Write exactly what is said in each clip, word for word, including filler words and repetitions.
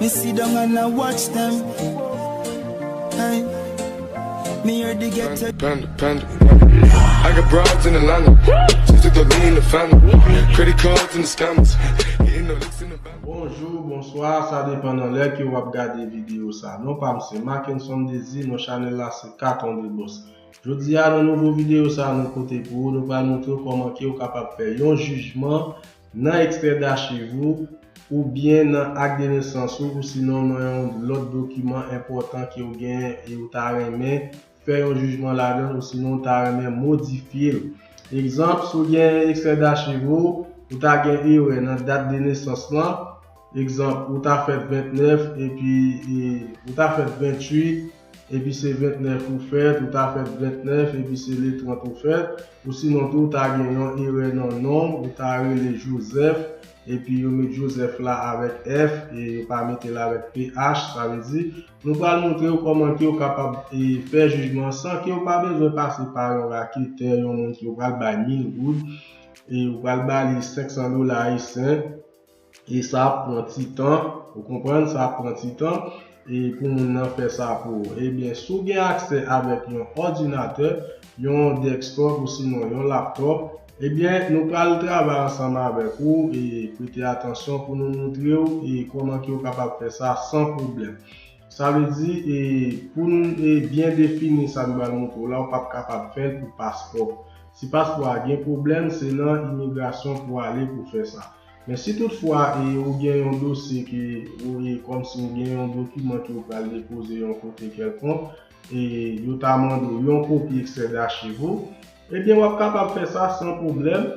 Me sit down and I watch them. Hey, me hear the ghetto. Panda, panda. I got broads in Atlanta. Just took the lean, the family. Credit cards and the scammers. Hitting the licks in the van. Bonjou, bonswa, sa depann nan lè ke w ap gade videyo sa. Non pa m se Mackenson Désir, non chanèl la se Katon de Boss. Jodi a nan nouvo videyo sa nou pote pou ou, nou pral montre w kòman ke w kapab fè yon jijman nan ekstrè dachiv ou oubyen nan ak de nesans ou, ou sinon nan yon lòt dokiman enpòtan ke w gen e ou ta renmen fè yon jijman ladan l, ou sinon w ta renmen modifye l. Egzanp, si w gen ekstrè dachiv ou, ou ta gen erè nan dat de nesans lan, egzanp, ou ta fèt vennèf epi e, ou ta fèt vennwit epi se vennèf ou fèt, ou ta fèt vennèf epi se le trant ou fèt, ou sinon tou ou ta gen yon erè nan non, ou ta rele Joseph, epi yo met Joseph la avèk F, e yo pa mete l avèk P H, sa vle di, nou pral montre w kòman ke w kapab e, fè jijman san ke w pa bezwen pase pa yon raketè, yon moun ke w pral bay mil goud, e w pral ba li senk san dola ayisyen, e sa ap pran ti tan, ou konprann, sa ap pran ti tan, e pou moun nan fè sa pou ou. Ebyen, si w gen aksè avèk yon òdinatè, yon desktop ou sinon yon laptop, ebyen, nou pral travay ansanm avèk ou e prete atansyon pou nou montre w e kòman ke w kapab fè sa san pwoblèm. Sa vle di, e, pou n e, byen defini sa nou pral montre w la, ou p ap kapab fè l pou paspò. Si paspò a gen pwoblèm, se nan imigrasyon pou w ale pou fè sa. Men si toutfwa e, ou gen yon dosye ke ou e, kòmsi ou gen yon dokiman ke ou pral depoze yon kote kèlkonk, e yo ta mande w yon kopi ekstrè dachiv ou, ebyen w ap kapab fè sa san pwoblèm.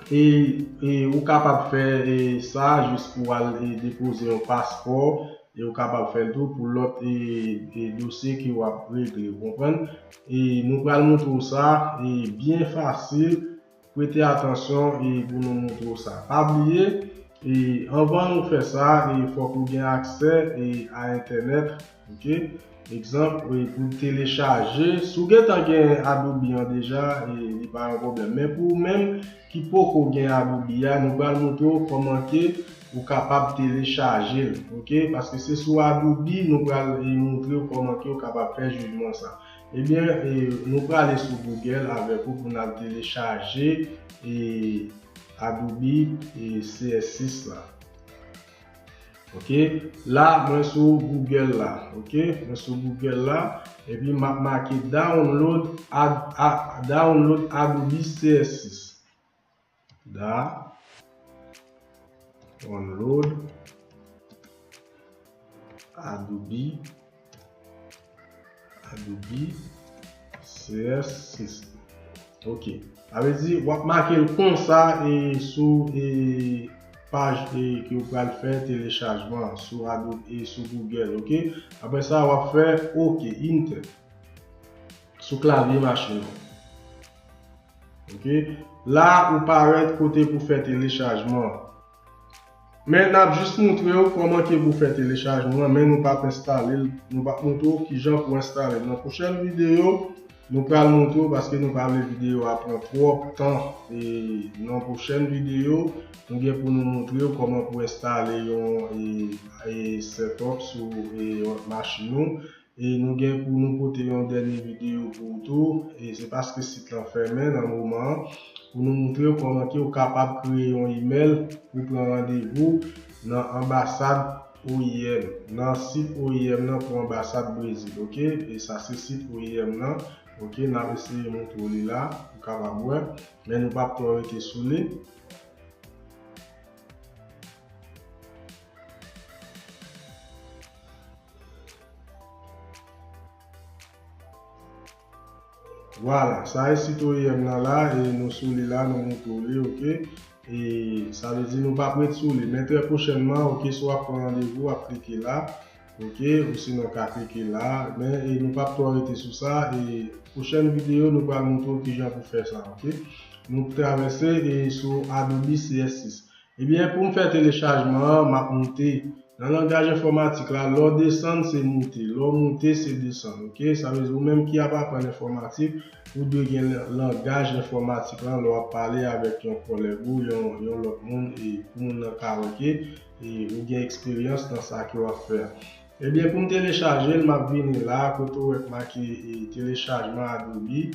E, e ou kapab fè e, sa jis pou w al e, depoze yon paspò, e ou kapab fè l tou pou lòt e, e dosye ke w ap regle, ou konprann? E nou pral montre w sa e, byen fasil, prete atansyon e, pou nou montre w sa. Pa bliye, e anvan nou fè sa, e fòk ou gen aksè e, a entènèt, ok? Egzanp, e pou telechaje, si w gentan gen Adobe an deja, e, li pa yon pwoblèm. Men pou ou menm ki poko gen Adobe a, nou pral montre w kòman ke ou kapab telechaje l, ok? Paske se sou Adobe nou pral e, montre w kòman ke w kapab fè jijman sa. Ebyen, e, nou prale sou Google avèk ou pou n al telechaje e, Adobe e, C S sis la. Ok, la mwen sou Google la, ok, mwen sou Google la, epi m ap make download, ad, a, download Adobe C S sis. Da, download Adobe, Adobe C S sis. Ok. Sa vle di, w ap make l konsa e sou e, paj e, ke w pral fè telechajman an, sou Adobe e sou Google, ok? Apre sa, w ap fè ok, enter. Sou klavye machin ou. Ok? La, ou parèt kote pou fè telechajman an. Men n ap jis montre w kòman ke pou fè telechajman an, men nou p ap enstale l, nou p ap montre w kijan pou enstale l. Nan pwochèn videyo, nou pral montre w paske nou pa vle videyo a pran twòp tan. E nan pwochèn videyo, nou gen pou nou montre w kòman pou enstale yon e, e setup sou e, machin ou. E nou gen pou nou pote yon dènye videyo pou ou tou. E se paske sit lan fèmen nan moman an. Pou nou montre w kòman ke ou kapab kreye yon imèl pou pran randevou nan anbasad O I M. Nan sit O I M nan pou anbasad Brezil, ok? E sa se sit O I M nan. Ok, n ap eseye montre w li la, ou kapab wè. Men nou p ap twò rete sou li. Vwala, sa e sit O I M nan la, e nou sou li la, nou montre w li, ok? E sa vle di nou p ap ret sou li. Men trè pwochènman, ok, si w ap pran randevou, w ap klike la, ok? Ou sinon w ka klike la, men e nou p ap twò rete sou sa, e pwochèn videyo, nou pral montre w kijan pou fè sa, ok? Nou travèse e sou Adobe C S sis. Ebyen, pou m fè telechajman an, m ap moute. Nan langaj enfòmatik la, lè w desann, se moute. Lè w moute, se desann, ok? Sa vle di, ou menm ki ap aprann enfòmatik, ou dwe gen la-, langaj enfòmatik lan lè w ap pale avèk yon kòlèg ou, yon, yon lòt moun, e pou moun nan ka wè ke e ou gen eksperyans nan sa ke w ap fè a. Ebyen, pou m telechaje l, m ap vini la, kote w wè k make, e, telechajman Adobe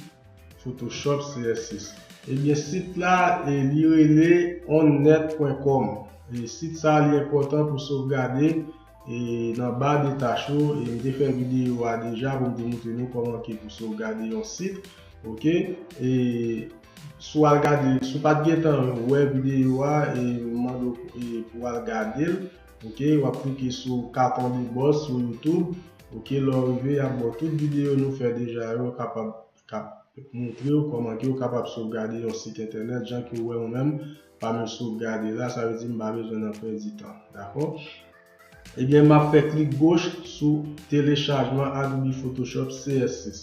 Photoshop C S six. Ebyen, sit la, e, li rele onnet point com. E sit sa, li enpòtan pou sovgade, e, nan ba de tach ou, e m te fè videyo a deja pou m te montre nou kòman ke pou sovgade yon sit, oke? E si w al gade, si w pa t gentan wè videyo a, e m mande w, e, pou w al gade l, oke? W ap klike sou Carton de Boss sou YouTube, oke? Lè w rive, y ap ba w tout videyo nou fè deja yo, kapab, k ap montre w kòman ke w kapab sovgade yon sit entènèt, jan ke w wè mwen menm, pa m sovgade la, sa vle di m pa bezwen nan pèdi tan, dakò? Ebyen, m ap fè klik goch sou telechajman Adobe Photoshop C S six.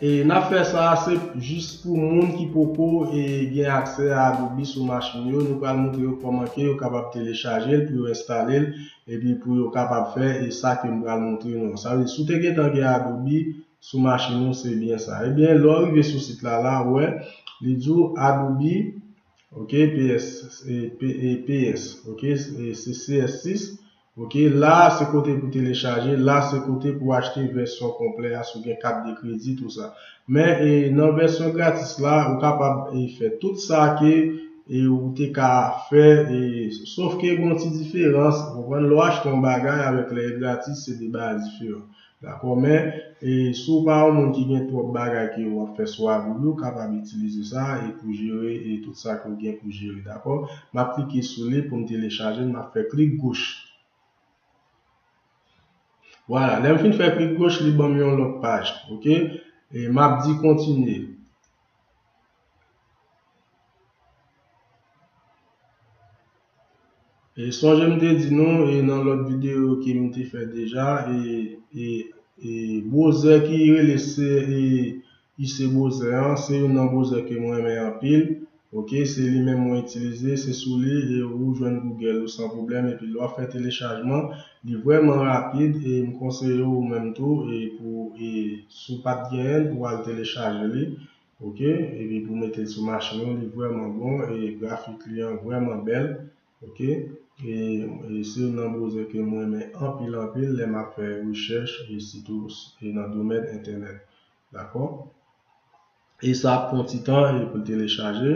E n ap fè sa, se jis pou moun ki poko, e, gen aksè a Adobe sou machin yo. Nou pral montre yo kòman ke yo kapab telechaje l pou yo enstale l, epi pou yo kapab fè, e, sa ke m pral montre nou an. Sa vle di, si w te gentan gen Adobe sou machin ou, se byen sa. Ebyen, lè w rive sou sit la, la, ou wè, li di w Adobe, oke, P S, e, P, e, P S, oke, e, se C S six, oke, la, se kote pou telechaje, la, se kote pou achte vèsyon konplè a, si w gen kat de kredi, tou sa. Men, e, nan vèsyon gratis la, ou kapab, e, fè tout sa ke, e, ou te ka fè, e, sof ke gen yon ti diferans, ou konprann, lè w achte yon bagay avèk lè e gratis, se de bagay diferan. Dakò, men, e, si w pa yon moun ki gen twòp bagay ke w ap fè sou Adobe, ou kapab itilize sa e pou jere e tout sa ke w gen pou jere, dakò? M ap klike sou li pou m telechaje l, m ap fè klik goch. Vwala, lè m fin fè klik goch, li ban m yon lòt paj, oke? E m ap di kontinye. E sonje m te di nou, e nan lòt videyo ke m te fè deja, e, e, e browser ki rele se, e, I C browser an, se youn nan browser ke mwen renmen anpil. Oke, se li menm mwen itilize, se sou li, e ou jwenn Google ou san pwoblèm, epi lè w ap fè telechajman, li vrèman rapid, e m konseye ou menm tou, e pou, e si w pa t genyen l, pou w al telechaje li. Oke, epi pou mete l sou machin ou, li vrèman bon, e grafik li an vrèman bèl. Oke, e, e se youn nan browser ke mwen renmen anpil, anpil, lè m ap fè rechèch, e sitou, e nan domèn entènèt. Dakò? E sa ap pran ti tan, e pou l telechaje.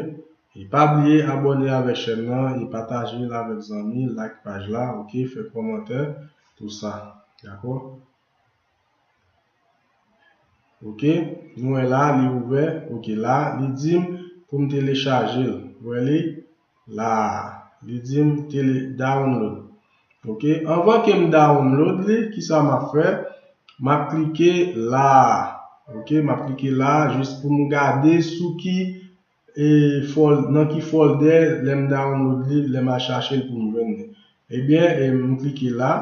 E pa bliye abòne avèk chèn nan, e pataje l avèk zanmi, like paj la, oke, fè kòmantè, tou sa. Dakò? Oke, nou wè la, li ouvè. Oke, la, li di m pou m telechaje l. Ou wè li? La, li di m tele, download. Oke, anvan ke m download li, kisa m ap fè? M ap klike la. Oke, m ap klike la, jis pou m gade sou ki, e, fol-, nan ki folder, lè m download li, lè m al chache l pou m jwenn li. Ebyen, e, m klike la.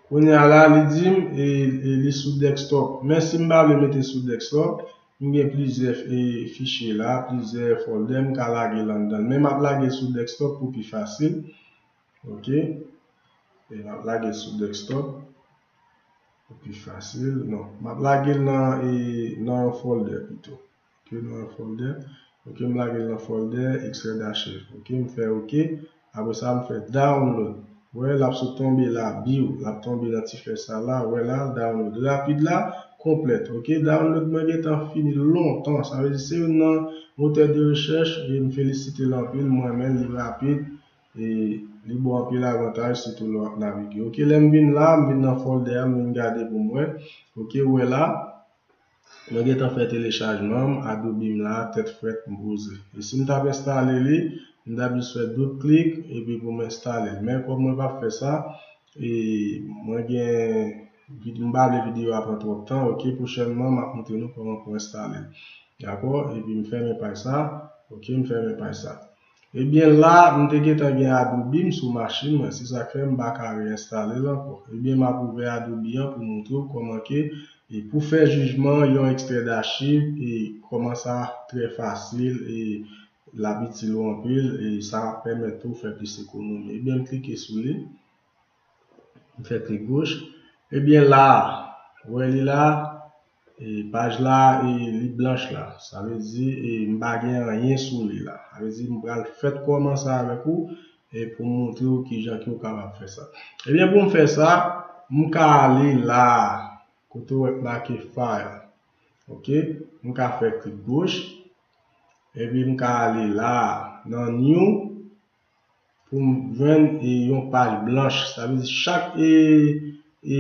Kounye a la, li di m, e, e, li sou desktop. Men si m pa vle mete sou desktop, m gen plizyè, e, fichye la, plizyè folder m ka lage l anndan l. Men m ap lage l sou desktop pou pi fasil. Oke. E m ap lage l sou desktop pou pi fasil. Non, m ap lage l nan, e, nan yon folder pito. Oke, nan yon folder. Oke, m lage l nan folder extrait d'archive. Oke, m fè oke. Apre sa, m fè download. Ou wè, l ap sot tonbe la, biw. L ap tonbe nan ti flèch sa la. Ou wè la, download rapid la, konplèt. Oke, download mwen gentan fini lontan. Sa vle di se youn nan motè de rechèch, e m felisite l anpil, mwen renmen l, li rapid, e li ba w anpil avantaj, sitou lè w ap navige. Oke, lè m vin la, m vin nan folder a, m vin gade pou m wè. Oke, ou wè la, mwen gentan fè telechajman m, Adobe m la, tèt frèt, m poze. E si m t ap enstale li, m t ap jis fè doub klik, epi pou m enstale l. Men kòm mwen p ap fè sa, e mwen gen, vid-, m pa vle videyo a pran twòp tan, oke, pwochènman, m ap montre nou kòman pou enstale l. Dakò? Epi m fèmen paj sa, oke, m fèmen paj sa. Ebyen la, m te gentan gen Adobe m sou machin mwen, se sa k fè m pa ka reenstale l ankò. Ebyen, m ap ouvè Adobe an pou montre w kòman ke, e pou fè jijman yon extrait d'archive, e kòman sa trè fasil, e l ap itil ou anpil, e sa ap pèmèt ou fè plis ekonomi. Ebyen, m klike sou li, m fè klik goch. Ebyen la, ou wè li la, e paj la, e li blanch la. Sa vle di, e m pa gen anyen sou li la. Sa vle di, m pral fèt kòmanse avèk ou, e pou m montre w kijan ke w kapab fè sa. Ebyen, pou m fè sa, m ka ale la, kote w wè k make file. Ok? M ka fè klik goch, epi m ka ale la, nan new, pou m jwenn, e, yon paj blanch. Sa vle di chak, e, e,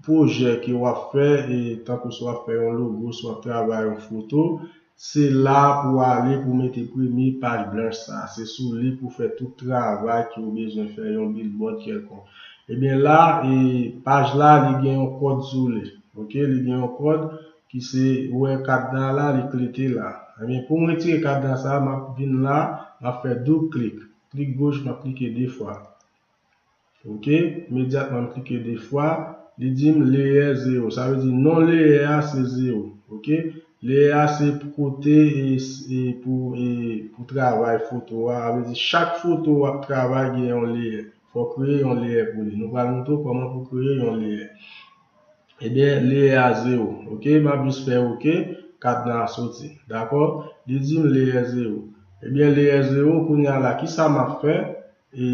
pwojè ke w ap fè, e, tankou si w ap fè yon logo, si w ap travay yon foto, se la pou w ale pou w mete premye paj blanch sa. Se sou li pou w fè tout travay ke w bezwen fè, yon billboard kèlkonk. Ebyen la, e, paj la, li gen yon kòd sou li. Ok, li gen yon kòd ki se, ou wè kadna la, li klete la. Ebyen, pou m retire kadna sa, m ap vin la, m ap fè doub klik. Klik goch, m ap klike de fwa. Ok, imedyatman m klike de fwa, li di m layer zewo. Sa vle di non layer a se zewo. Ok, layer a se pou kote e, e pou, e pou travay foto a. Sa vle di chak foto w ap travay gen yon layer. Fò w kreye yon layer pou li. Nou pral montre w kòman pou kreye yon layer. Ebyen, layer a zewo. Ok, m ap jis fè ok, kadna a soti. Dakò? Li di m layer zewo. Ebyen, layer zewo, kounye a la, kisa m ap fè? E,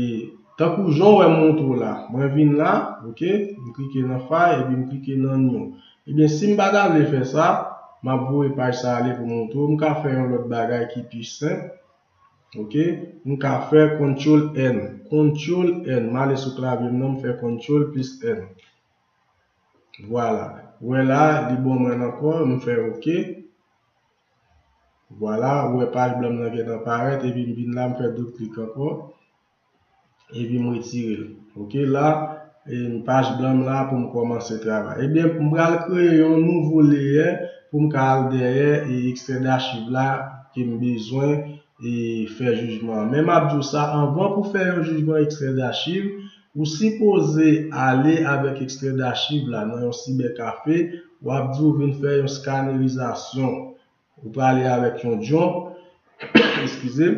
tankou jan w wè m montre w la, mwen vin la, ok, m klike nan file, epi m klike nan new. Ebyen, si m pa ta vle fè sa, m ap voye paj sa ale pou montre w. M ka fè yon lòt bagay ki pi senp. Ok, m ka fè control N. Control N, m ale sou klavye m nan, m fè control plis N. Vwala. Ou wè la, li ban mwen l ankò, m fè ok. Vwala, ou wè paj blan m nan gentan parèt, epi m vin la, m fè doub klik ankò, epi m retire l. Ok, la, e paj blan m la pou m kòmanse travay. Ebyen, m pral kreye yon nouvo layer pou m ka al dèyè e ekstrè dachiv la ke m bezwen e fè jijman an. Men m ap di w sa, anvan pou fè yon jijman ekstrè dachiv, ou sipoze ale avèk ekstrè dachiv la nan yon sibèkafe, w ap di w vin fè yon skanerizasyon. Ou prale avèk yon dyonp, eskize m,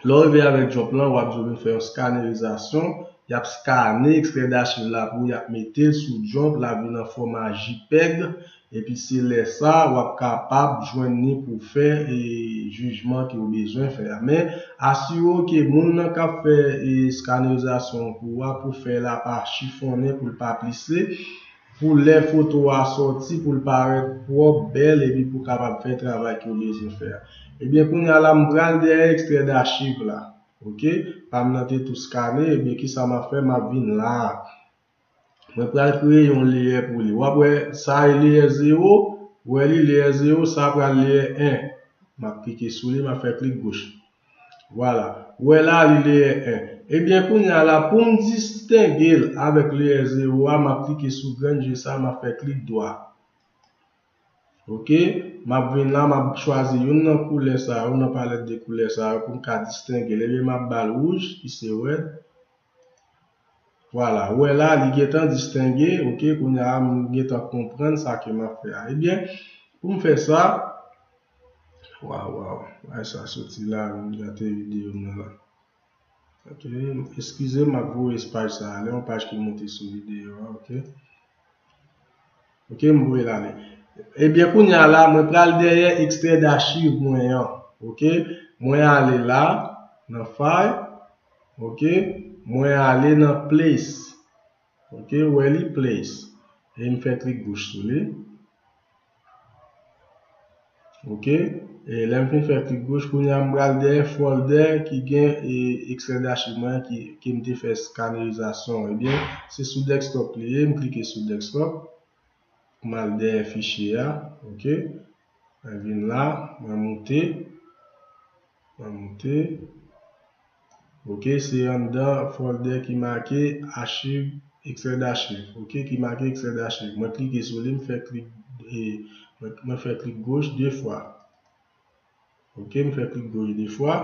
lè w rive avèk dyonp lan, w ap di w vin fè yon skanerizasyon, y ap skane ekstrè dachiv la pou w, y ap mete l sou dyonp, l ap vin an fòma JPEG, epi se lè sa a w ap kapab jwenn li pou w fè e jijman ke w bezwen fè a. Men, asire w ke moun nan k ap fè e skanerizasyon an pou w a, pou fè l ap chifonnen, pou l pa plise, pou lè foto a sòti, pou l parèt pwòp, bèl, epi pou w kapab fè travay ke w bezwen fè a. Ebyen, kounye a la, m pral dèyè ekstrè dachiv la. Ok? Paj m nan te tou skane, ebyen, kisa m ap fè? M ap vin la a. Mwen pral kreye yon layer pou li. W ap wè, sa e layer zewo, w wè li layer zewo, sa pral layer en. M ap klike sou li, m ap fè klik goch. Vwala. Ou wè la, li layer en. Ebyen, kounye a la, pou m distenge l avèk layer zewo a, m ap klike sou grenn je sa, m ap fè klik dwa. Ok, m ap vin la, m ap chwazi youn nan koulè sa yo, nan palèt de koulè sa yo, pou m ka distenge l. Ebyen, m ap ba l wouj, ki se rèd. Vwala, ou wè la, li gentan distenge, ok, kounye a, m gentan konprann sa ke m ap fè a. Ebyen, pou m fè sa, waw, waw, ay sa soti la, m gate videyo m nan la. Ok, eskize m, m ap voye paj sa a, li yon paj ki monte sou videyo a, ok. Ok, m voye l ale. Ebyen, kounye a la, mwen pral dèyè ekstrè dachiv mwen an, ok. Mwen ale la, nan file, ok. Mwen ale nan place, ok, ou wè li place. E m fè klik goch sou li. Ok. E lè m fin fè klik goch, kounye a m pral dèyè folder ki gen e, ekstrè dachiv mwen ki, ki m te fè skanerizasyon. Ebyen, se sou desktop li ye, m klike sou desktop. M al dèyè fichye a. Ok. Mwen vin la, mwen moute. Mwen moute. Ok, se anndan folder ki make achiv, ekstrè dachiv. Ok, ki make ekstrè dachiv. Mwen klike sou li, m fè klik, e, mwen, mwen fè klik goch de fwa. Ok, m fè klik goch de fwa.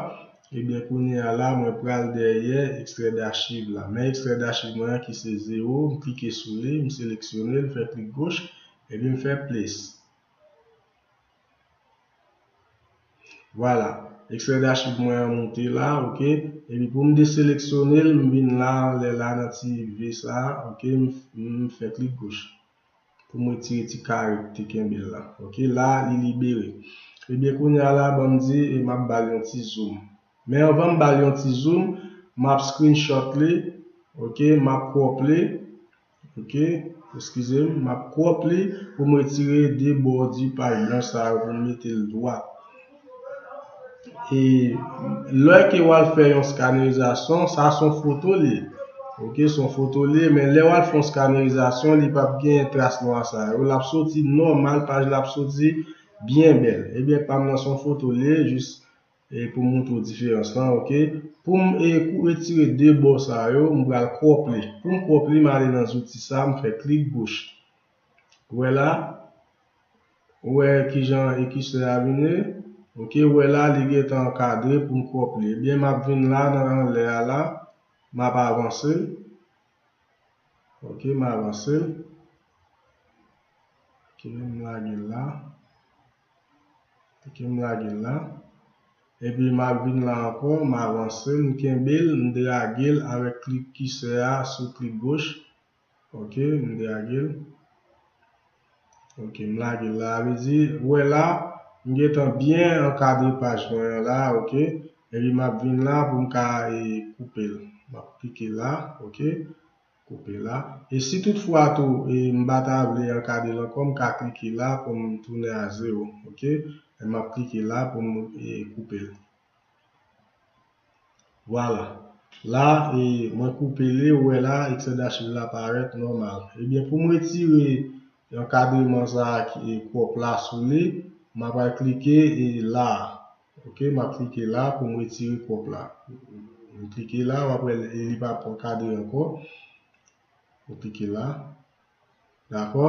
Ebyen, kounye a la, mwen pral dèyè ekstrè dachiv la. Men ekstrè dachiv mwen an ki se zewo, m klike sou li, m seleksyone l, m fè klik goch, epi m fè place. Vwala. Ekstrè dachiv mwen an moute la, ok. Epi pou m deseleksyone l, m vin la, anlè la, nan ti V sa a, ok, m, m fè klik goch. pou m retire ti kare ki te kenbe l la. Ok, la, li libere. Ebyen, kounye a la, ban m di, e m ap ba l yon ti zoom. Men anvan m ba l yon ti zoom, m ap screenshot li, ok, m ap crop li, ok, eskize m, m ap crop li pou m retire de bò di paj blanch sa yo pou m mete l dwat. E lè ke w al fè yon skanerizasyon, sa se yon foto li ye. Ok, se yon foto li ye, men lè w al fè yon skanerizasyon, li p ap gen tras nwa sa yo. L ap soti nòmal, paj la ap soti byen bèl. Ebyen, pa m nan se yon foto li ye, jis e pou m montre w diferans lan, ok. Pou m e, kou- retire de bò sa yo, m pral crop li. Pou m crop li, m ale nan zouti sa, m fè klik goch. Ou wè la, ou wè kijan ekisè a vini, ok, ou wè la, li gentan ankadre pou m crop li. Ebyen, m ap vin la, nan anlè a la, m ap avanse l, ok, m avanse l, ok, m lage l la. Ok, m lage l la. Epi m ap vin la ankò, m avanse l, m kenbe l, m drage l avèk klik kisè a sou klik goch. Ok, m drage l. Ok, m lage l la. Sa vle di, ou wè la, m gentan byen ankadre paj mwen an la, ok. Epi m ap vin la pou m ka e, koupe l. M ap klike la, ok. Koupe la. E si toutfwa tou e, m pa ta vle ankadre l ankò, m ka klike la pou m tounen a zewo, ok? E m ap klike la pou m e, koupe l. Vwala. La, e, mwen koupe li, ou wè la, eksè dachiv la parèt nòmal. Ebyen, pou m retire ankadreman sa a ki e, crop la sou li, m ap al klike e, la. Ok, m ap klike la pou m retire crop la. M klike la, w ap wè li pa ankadre ankò. M klike la. Dakò?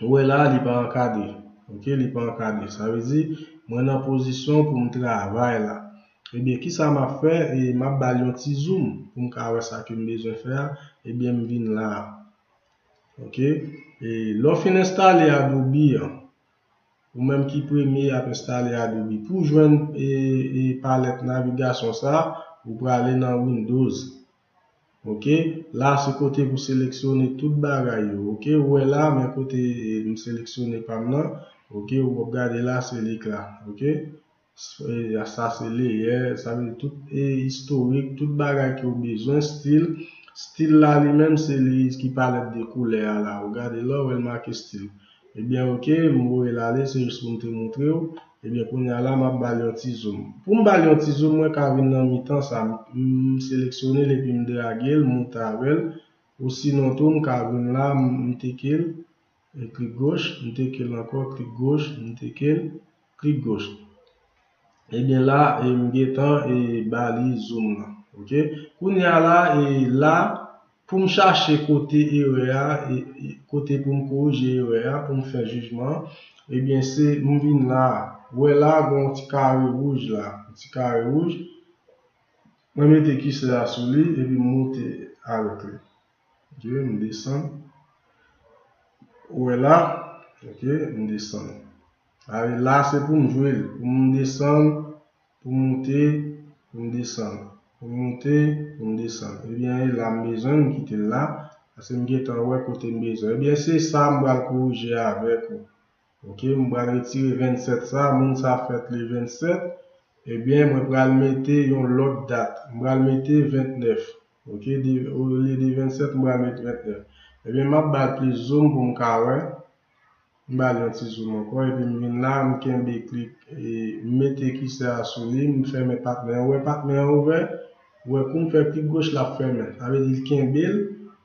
Ou wè la, li pa ankadre. Ok, li pa ankadre. Sa vle di, mwen nan pozisyon pou m travay la. Ebyen, kisa m ap fè? E m ap ba l yon ti zoom pou m ka wè sa ke m bezwen fè a. Ebyen, m vin la. Ok? E lè w fin enstale Adobe an, ou menm ki premye ap enstale Adobe. Pou w jwenn e, e palèt navigasyon sa, ou prale nan Windows. Ok? La, se kote pou seleksyone tout bagay yo. Ok? Ou wè la, men kote e, m seleksyone pa m nan. Ok? Ou ap gade la, se li k la. Ok? E, sa se layer, sa vle di tout e, istorik, tout bagay ke w bezwen, stil. Stil la li menm, se li ki palèt de koulè a la. Ou gade la, ou wè l make stil. Ebyen, ok, m voye l ale, se jis pou m te montre w. Ebyen, kounye a la, m ap ba l yon ti zoom. Pou m ba l yon ti zoom, mwen ka vin nan mitan sa, m, m seleksyone l epi m drage l, monte avè l. Ou sinon tou, m ka vin la, m, m teke l, e klik goch, m teke l ankò, klik goch, m teke l, klik goch. Ebyen la, e m gentan e ba li zoom nan. Ok? Kounye a la, e la, pou m chache kote erè a, e, e kote pou m korije erè a, pou m fè jijman an, ebyen se m vin la. Ou wè la, gen yon ti kare wouj la. Yon ti kare wouj. Mwen mete kisè a sou li, epi m monte avèk li. Ok, m desann. Ou wè la, ok, m desann. Ale la, se pou m jwe l. Pou m desann, pou m monte, pou m desann. Pou m monte, pou m desann. Ebyen, e la m bezwen, m kite l la. Paske m gentan wè kote m bezwen. Ebyen, se sa m pral korije avèk ou. Ok, m pral retire vennsèt sa, moun sa fèt le vennsèt. Ebyen, mwen pral mete yon lòt dat. M pral mete vennèf. Ok, de, olye de vennsèt, m pral mete vennèf. Ebyen, m ap ba l plis zoom pou m ka wè. M ba l yon ti zoom ankò, epi m vin la, m kenbe klik, e, m mete kisè a sou li, m fèmen patnè an. Ou wè patnè an ouvè? Ou wè kou m fè klik goch, l ap fèmen. Sa vle di l kenbe l,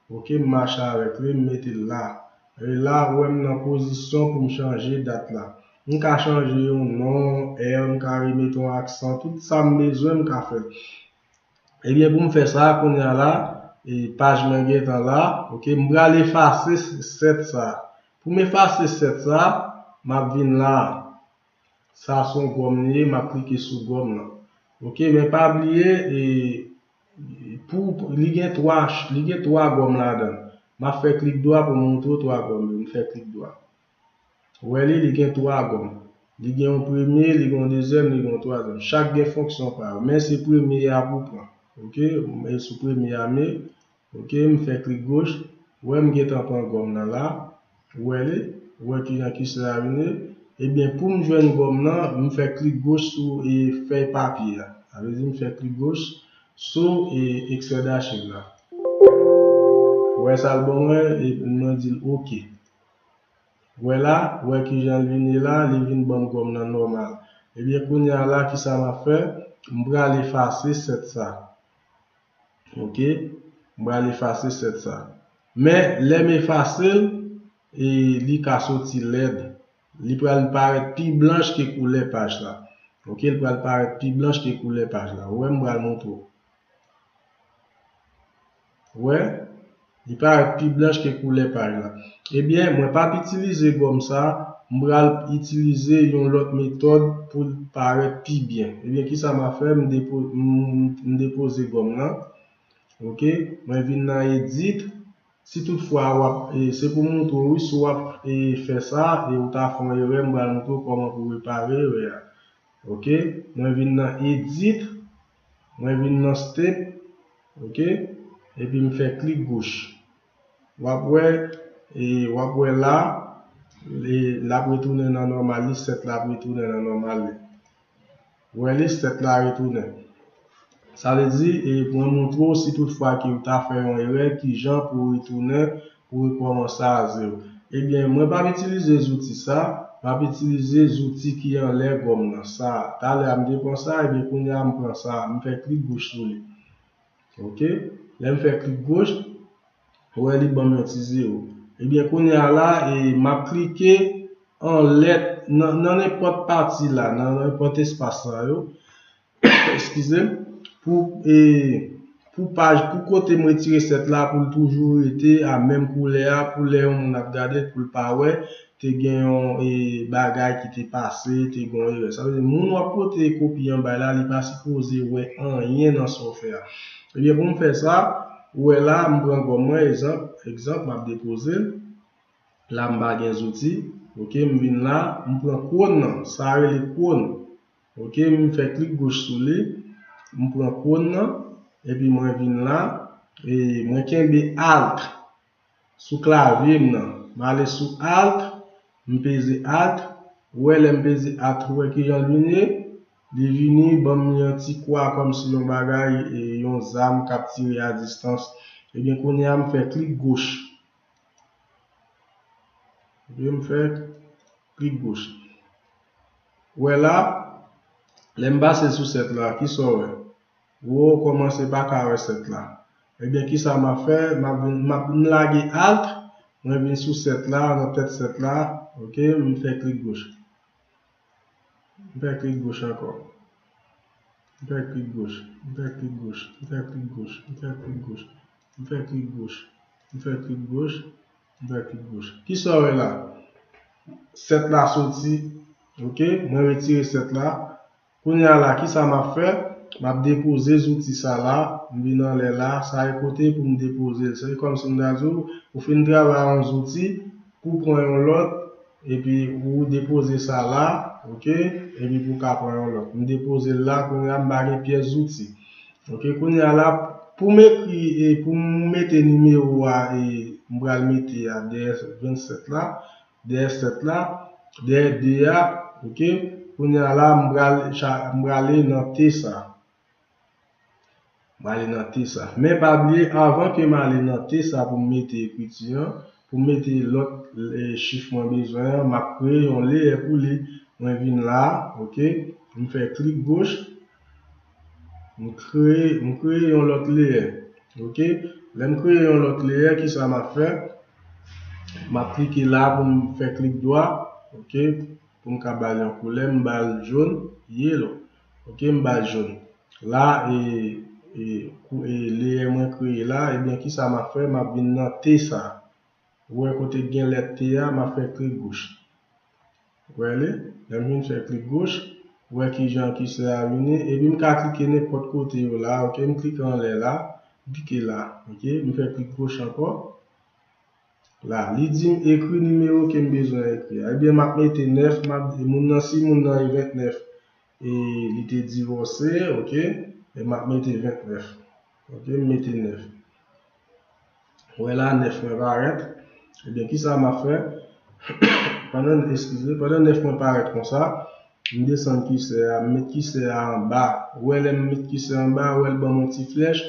ok, m mache avèk li, m mete l la. E la, ou wè m nan pozisyon pou m chanje dat la. M ka chanje yon non, è, m ka remete yon aksan, tout sa m bezwen, m ka fè l. Ebyen, pou m fè sa, kounye a la, e paj mwen gentan la, ok, m pral efase sèt sa. Pou m efase sèt sa, m ap vin la. Sa se yon gòm li ye, m ap klike sou gòm nan. Ok, men pa bliye, e, pou, pou, li gen twa, li gen twa gòm ladan l. M ap fè klik dwa pou m montre w twa gòm yo. M fè klik dwa. Ou wè li, li gen twa gòm. Li gen yon premye, li gen yon dezyèm, li gen yon twazyèm. Chak gen fonksyon pa yo. Men se premye a pou pran. Ok, men sou premye a, men, ok, m fè klik goch. Ou wè, m gentan pran gòm nan la. Ou wè li? Ou wè kijan kisè a vini? Ebyen, pou m jwenn gòm nan, m fè klik goch sou e, fèy papye a. Sa vle di m fè klik goch sou e, ekstrè dachiv la. Ou wè sa l ban mwen, e mwen di l oke. Ou wè la, ou wè kijan l vini la, li vin ban m gòm nan nòmal. Ebyen, kounye a la, kisa m ap fè? M pral efase sèt sa. Oke? M pral efase sèt sa. Men, lè m efase l, e li ka soti lèd. Li pral parèt pi blanch ke koulè paj la. Oke? Li pral parèt pi blanch ke koulè paj la. Ou wè, m pral montre w. Ou wè? Li parèt pi blanch ke koulè paj la. Ebyen, mwen p ap itilize gòm sa, m pral itilize yon lòt metòd pou l parèt pi byen. Ebyen, kisa m ap fè? M depo-, m, m depoze gòm nan. Oke? Mwen vin nan edit. Si toutfwa w ap, e, se pou m montre w, wi, si w ap, e, fè sa, e ou ta fè yon erè, m pral montre w kòman pou repare erè a. Oke? Mwen vin nan edit, mwen vin nan step, oke? Epi m fè klik goch. W ap wè, e, w ap wè la, e, l ap retounen nan nòmal li, sèt la ap retounen nan nòmal li. Ou wè li, sèt la retounen. Sa vle di, e, mwen montre w si toutfwa ke w ta fè yon erè, kijan pou w retounen, pou w rekòmanse a zewo. Ebyen, mwen p ap itilize zouti sa, m ap itilize zouti ki anlè gòm nan. Sa, talè a m te pran sa, ebyen, kounye a m pran sa, m fè klik goch sou li. Oke? Lè m fè klik goch, ou wè li ban m yon ti zewo. Ebyen, kounye a la, e, m ap klike anlè, nan, nan nenpòt pati la, nan nenpòt espas sa yo, eskize m, pou, e, pou paj, pou kote m retire sèt la, pou l toujou rete a menm koulè a, pou lè yon moun ap gade l, pou l pa wè, te gen yon, e, bagay ki te pase, te gen yon erè. Sa vle di, moun w ap pote kopi an bay la, li pa sipoze wè anyen nan sa w fè a. Ebyen, pou m fè sa, ou wè la, m pran gòm mwen, egzanp, egzanp, m ap depoze l. La, m pa gen zouti. Oke, m vin la, m pran kwòn nan. Sa rele kwòn. Oke, m fè klik goch sou li. M pran kwòn nan. Epi mwen vin la. E mwen kenbe Alt sou klavye m nan. M ale sou Alt. M peze Alt. Ou wè, lè m peze Alt, ou wè kijan l vini? Li vini ban m yon ti kwa kòmsi yon bagay, e, yon zam k ap tire a distans. Ebyen, kounye a, m fè klik goch. Ebyen, m fè klik goch. Ou wè la, lè m pase sou sèt la, kisa w wè? Ou kòmanse pa ka wè sèt la. Ebyen, kisa m ap fè? M ap vin, m ap, m lage Alt, mwen vin sou sèt la, nan tèt sèt la, oke, m fè klik goch. M fè klik goch ankò. M fè klik goch, m fè klik goch, m fè klik goch, m fè klik goch, m fè klik goch, m fè klik goch, m fè klik goch. Kisa w wè la? Sèt la soti, oke, mwen retire sèt la. Kounye a la, kisa m ap fè? M ap depoze zouti sa la, m vin anlè la, sa e kote pou m depoze l. Se kòmsi m ta di w, ou fin travay yon zouti, pou pran yon lòt, epi ou depoze sa la, oke, epi pou ka pran yon lòt. M depoze l la, kounye a m pa gen pyès zouti. Oke, kounye a la, pou m ekri, e pou m mete nimewo a, e m pral mete a dèyè vennsèt la, dèyè sèt la, dèyè de a, oke, kounye a la, m pral, cha- m prale nan T sa. M ale nan T sa. Men pa bliye, avan ke m ale nan T sa pou m mete ekriti an, pou m mete lòt, e, chif mwen bezwen an, m ap kreye yon leyè pou li. Mwen vin la, oke, m fè klik goch, m kreye, m kreye yon lòt leyè, oke. Lè m kreye yon lòt leyè, kisa m ap fè? M ap klike la pou m fè klik dwa, oke, pou m ka ba l yon koulè, m ba l jòn, yellow, oke, m ba l jòn. La, e, e, kou- e, leyè mwen kreye la, ebyen, kisa m ap fè? M ap vin nan T sa. Ou wè kote k gen lèt T a, m ap fè klik goch. Ou wè li? Lè m vin fè klik goch, ou wè kijan kisè a vini. Epi m ka klike nenpòt kote yo la, oke? M klike anlè la, m klike la, oke? M fè klik goch ankò. La, li di m ekri nimewo ke m bezwen ekri a. Ebyen, m ap mete nèf, m ap, moun nan, si moun nan e vennèf, e li te divòse, oke, e m ap mete vennèf. Oke, m mete nèf. Ou wè la, nèf mwen parèt. Ebyen, kisa m ap fè? Pandan, eskize, pandan nèf mwen parèt konsa, m desann kisè a, m met kisè a anba. Ou wè lè m met kisè anba, ou wè l ban m yon ti flèch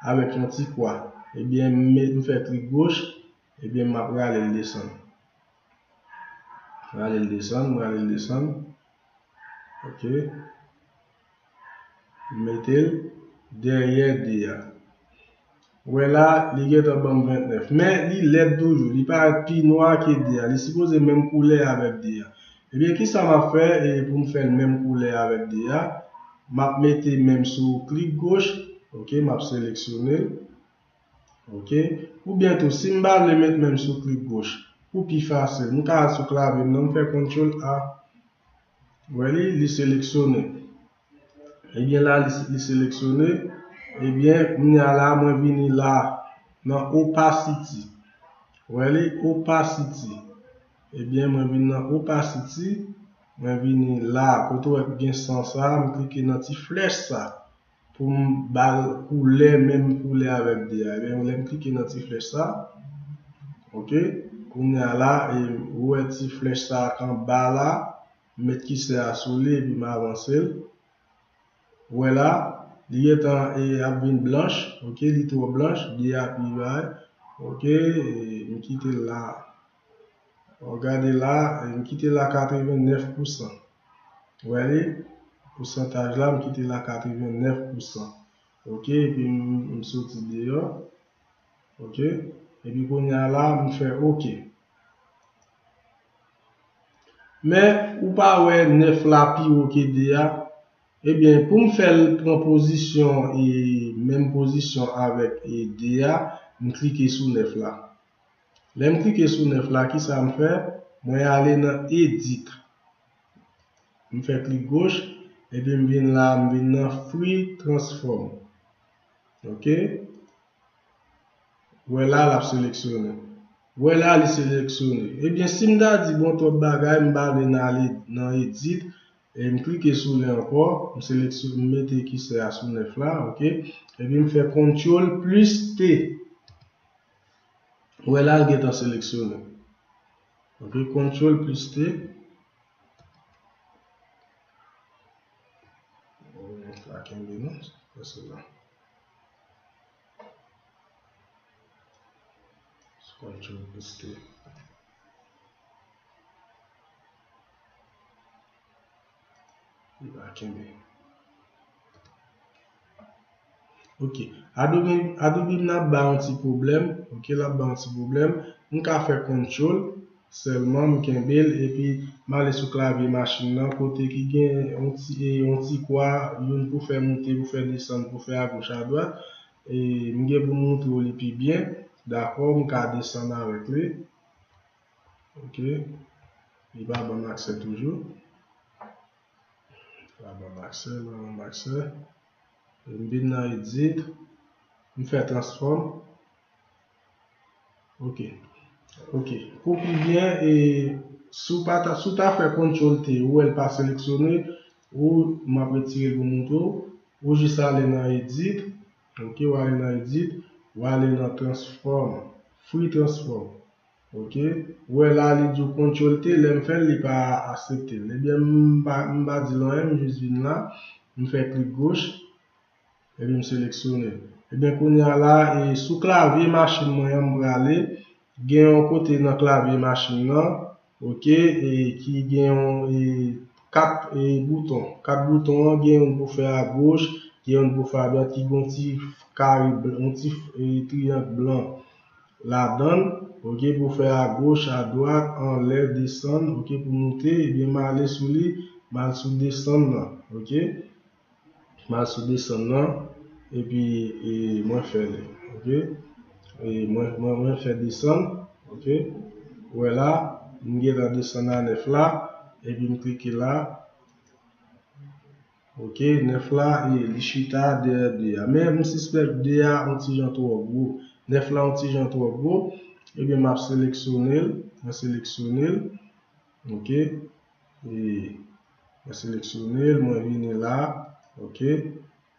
avèk yon ti kwa. Ebyen, m met, m fè klik goch, ebyen, m ap rale l desann. Rale l desann, rale l desann. Ok. M mete l dèyè de a. Ou wè la, li gentan ban m vennèf. Men li lèd toujou. Li parèt pi nwa ke de a. Li sipoze menm koulè avèk de a. Ebyen, kisa m ap fè, e, pou m fè l menm koulè avèk de a? M ap mete menm sou klik goch. Ok, m ap seleksyone l. Ok. Oubyen tou, si m pa vle met menm sou klik goch, pou pi fasil, m ka al sou klavye m nan, m fè kontwòl A. Ou wè li, li seleksyone. Ebyen la, li, li seleksyone. Ebyen, kounye a la, mwen vini la, nan opacity. Ou wè li, opacity. Ebyen, mwen vin nan opacity. Mwen vini la, kote w wè k gen san sa, m klike nan ti flèch sa. Pou m ba l koulè, menm koulè avèk de a. Ebyen, lè m klike nan ti flèch sa, ok, kounye a la, e, ou wè ti flèch sa k anba la, m met kisè a sou li, epi m avanse l. Ou wè la, li gentan, e, ap vin blanch, ok, li twò blanch, de a pi bay, ok, e, m kite l la. Ou gade la, m kite la katrevennèf pousan. Ou wè li? Pousantaj la, m kite la katrevennèf pousan. Ok, epi m, m soti deyò. Ok, epi kounye a la, m fè ok. Men, ou pa wè nèf la pi wo ke de a? Ebyen, pou m fè l pran pozisyon, e menm pozisyon avèk, e de a, m klike sou nèf la. Lè m klike sou nèf la, kisa m fè? Mwen ale nan Edit. M fè klik goch, epi m vin la, m vin nan Free Transform. Ok? Ou wè la, l ap seleksyone. Ou wè la, li seleksyone. Ebyen, si m ta di bon twòp bagay, m pa vle nan ale nan Edit, e m klike sou li ankò, m seleksyon-, m mete kisè a sou nèf la, ok? Epi m fè kontwòl plis T. Ou wè la, l gentan seleksyone. Ok, kontwòl plis T. Ou pa kenbe non, se la. Kontwòl plis T. Li pa kenbe. Ok. Adobe, Adobe m nan ap ba yon ti pwoblèm. Ok, l ap ba yon ti pwoblèm. M ka fè kontwòl. Sèlman m kenbe l epi m ale sou klavye machin nan kote ki gen yon ti, e, yon ti kwa, youn pou fè moute, pou fè desann, pou fè agoch, adwat. E m gen pou m moutre w li pi byen. Dakò, m ka desann avèk li. Ok. Li pa ban m aksè toujou. Li pa ban m aksè, li pa ban m aksè. M vin nan Edit. M fè Transform. Ok. Ok. Pou pi byen, e, si w pa ta, si w ta fè kontwòl T, ou wè l pa seleksyone, ou m ap retire l pou moutre w, ou jis ale nan Edit. Ok, ou ale nan Edit, ou ale nan Transform, Free Transform. Ok, ou wè la, li di w kontwòl T, lè m fè l, li pa aksepte l. Ebyen, m pa, m pa di l anyen, m jis vin la, m fè klik goch, epi m seleksyone l. Ebyen, kounye a la, e, sou klavye machin mwen an, m prale, gen yon kote nan klavye machin nan, ok, e, ki gen yon, e, kat, e, bouton. Kat bouton an, gen youn pou fè agoch, gen youn pou fè adwat, ki gen yon ti kare blan, yon ti, e, triyang blan ladan l, ok, pou fè agoch, adwat, anlè, desann, ok, pou moute, ebyen, m ale sou li, m al sou desann nan, ok. M al sou desann nan, epi, e, mwen fè li, ok. E, mwen, mwen, mwen fè desann, ok. Ou wè la, m gentan desann a nèf la, epi m klike la. Ok, nèf la, e, li chita dèyè de a. Men, m sispèk de a yon ti jan twò gwo. Nèf la yon ti jan twò gwo. Ebyen, m ap seleksyone l. Mwen seleksyone l. Ok. E, mwen seleksyone l, mwen vini la. Ok.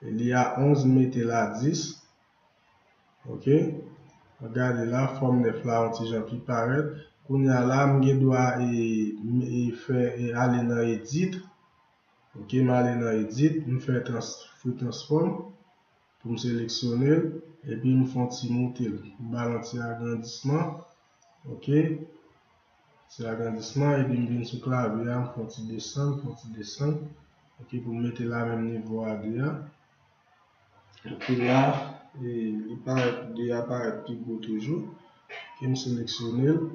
E li a onz, m mete l a dis. Ok. Gade la, fòm nèf la yon ti jan pi parèt. Kounye a la, m gen dwa e, e fè e ale nan edit. Ok, m ale nan edit, m fè trans, free transform pou m seleksyone l, epi m fè yon ti moute l. M ba l yon ti agrandisman. Ok, ti agrandisman, epi m vin sou klavye a, m fè yon ti desann, fè yon ti desann. Ok, pou m mete l a menm nivo a de a. Epi la, e, li parèt, de a parèt pi gwo toujou. Ok, m seleksyone l.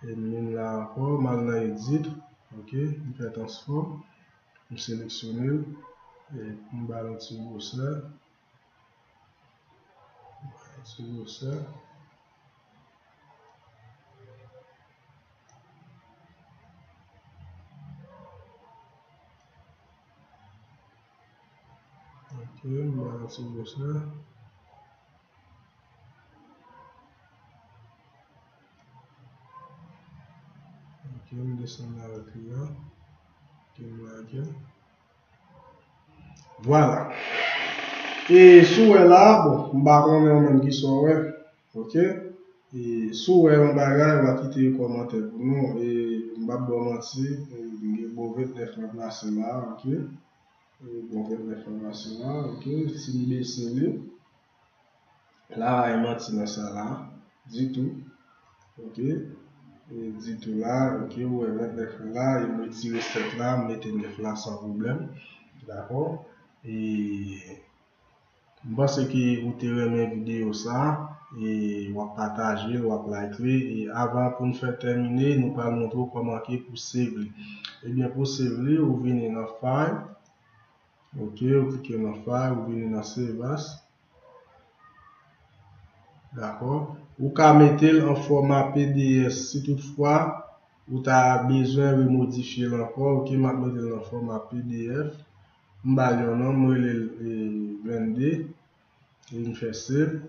E m vin la ankò, m al nan edit. Ok, m fè transform. M seleksyone l. E m ba l yon ti gwosè. M ba l yon ti gwosè. Ok, m ba l yon ti gwosè. Ok, m desann avèk li a. Ok, m lage. Vwala. E si w wè la, bon, m pa konnen ou menm ki sa w wè. Ok? E si w wè yon bagay, w a kite yon kòmantè pou nou. E m p ap ba w manti, e m gen bon ventnèf mwen plase la, ok? E bon ventnèf mwen plase la, ok? Si m bese li, la pa gen manti nan sa la, ditou. Ok? E ditou la, ok, ou wè ventnèf la, e m retire sèt la, m mete nèf la san pwoblèm. Dakò? E m panse ke ou te renmen videyo sa, e w ap pataje l, w ap like li. E avan pou n fè tèmine, nou pral montre w kòman ke pou save li. Ebyen, pou save li, ou vini nan File, ok, ou klike nan File, ou vini nan Save As. Dakò? Ou ka mete l an fòma P D S si toutfwa ou ta bezwen remodifye l ankò. Ok, m ap mete l nan fòma P D F. M ba l yon non, m rele l, e, vennde. E m fè save.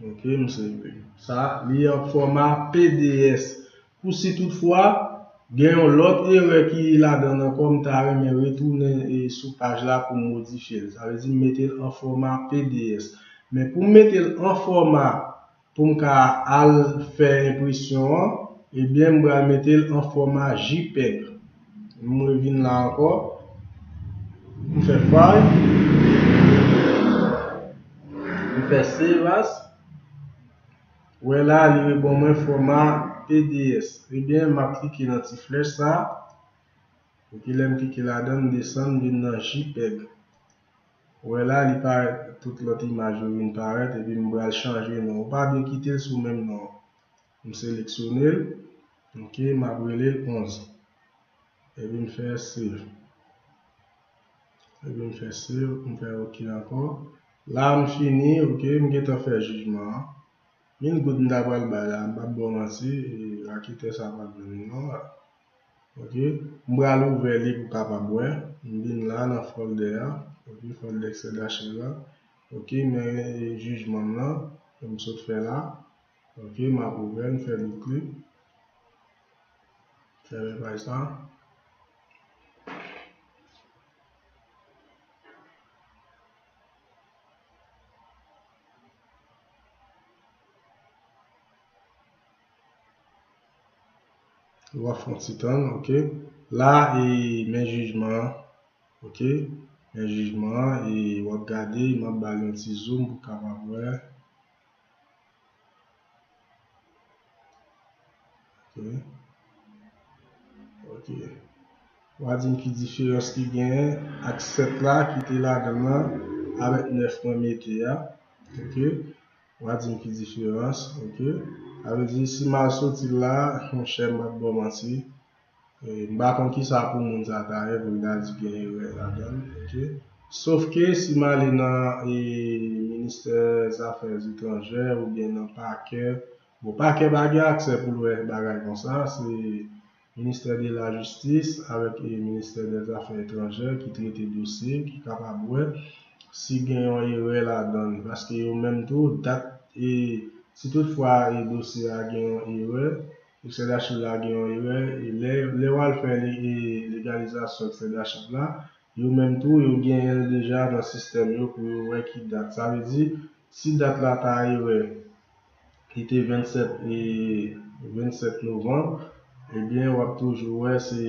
Ok, m save. Sa, li an fòma P D S. Pou si toutfwa, gen yon lòt erè ki ladan l ankò, m ta renmen retounen, e, sou paj la pou m modifye l. Sa vle di m mete l an fòma P D S. Men pou m mete l an fòma pou m ka al fè enpresyon an, ebyen, m pral mete l an fòma JPEG. M revin la ankò. M fè File. M fè Save As. Wè la, li reban mwen fòma P D S. Ebyen, m ap klike nan ti flèch sa. Epi lè m klike ladan l, m desann, m vin nan JPEG. Wè la, li parèt, tout lòt imaj yo vin parèt, epi m pral chanje non. Ou pa dwe kite l sou menm non. M seleksyone l. Ok, m ap rele l onz. Epi m fè save. Epi m fè save, m fè ok ankò. La, m fini, ok, m gentan fè jijman an. Mil goud m ta pral bay la, m p ap ba w manti, e, raketè sa pa t vle non. Ok, m pral ouvè li pou w kapab wè. M vin la nan folder a, ok, folder Excel H L la. Ok, men, e, jijman m nan, ke m sot fè la. Ok, m ap ouvè l, m fè doub klik. Fèmen paj sa. W ap fè yon ti tann, ok. La, e, men jijman an, ok. Men jijman an, e, w ap gade, m ap ba l yon ti zoom pou w kapab wè. Ok. Ok. W a di m ki diferans ki genyen ak sèt la ki te ladan l lan avèk nèf mwen mete a. Ok. W a di m ki diferans. Ok. Sa vle di si m al soti la, monchè, m p ap ba w manti. E, m pa konn kisa pou moun sa ta ye pou l ta di gen erè ladan l, ok? Sof ke si m ale nan, e, ministè zafè etranjè oubyen nan pakè, bon, pakè pa gen aksè pou l wè bagay konsa, se ministè de la jistis avèk, e, ministè dè zafè etranjè ki trete dosye, ki kapab wè si gen yon erè ladan l. Paske yo menm tou, dat, e, si toutfwa, e, dosye a gen yon erè, Excel H L la gen yon erè, e lè, lè w al fè le-, e, legalizasyon Excel H L la, yo menm tou, yo genyen l deja nan sistèm yo pou yo wè ki dat. Sa vle di, si dat la ta erè, li te vennsèt, e, vennsenk novanm, ebyen, w ap toujou wè se,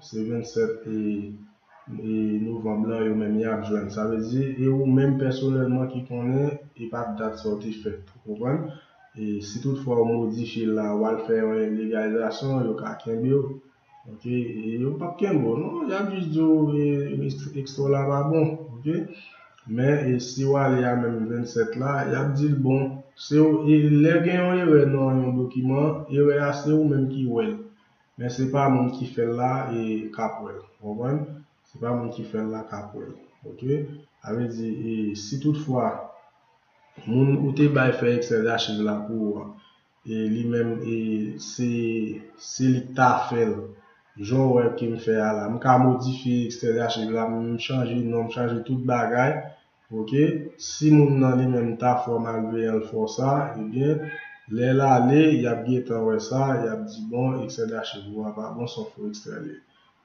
se vennsenk e, e novanm lan yo menm y ap jwenn. Sa vle di, e ou menm pèsonèlman ki konnen e pa dat sa w te fèt. Ou konprann? E si toutfwa w modifye l la, w al fè yon legalizasyon, yo ka kenbe w. Ok, e yo p ap kenbe w, non, y ap jis di w e, e, ekstra w la pa bon, ok? Men e si w ale a menm vennsenk la, y ap di l bon, se w, e lè gen yon erè nan yon dokiman, erè a se ou menm ki wè l. Men se pa moun ki fè l la e k ap wè l, w konprann? Se pa moun ki fè l la k ap wè l, ok? Sa vle di, e si toutfwa moun ou te bay fè ekstrè dachiv la pou ou an, e li menm, e se, se li k ta fè l. Jan w wè ke m fè a la, m ka modifye ekstrè dachiv la, m chanje non, m chanje tout bagay, ok? Si moun nan li menm ta fè w malveyan, l fè w sa, ebyen, lè l ale, y ap gentan wè sa, y ap di, bon, ekstrè dachiv ou a pa bon, se yon fo ekstrè li ye.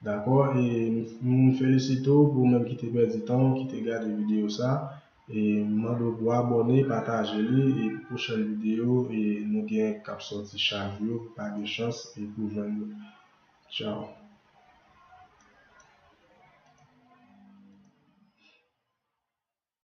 Dakò? E m, m felisite w pou ou menm ki te pèdi tan w, ki te gade videyo sa. E m mande w pou abòne, pataje li, e pwochèn videyo, e nou gen k ap sòti chak jou, pa gen chans, e pou jwenn yo. Tchao.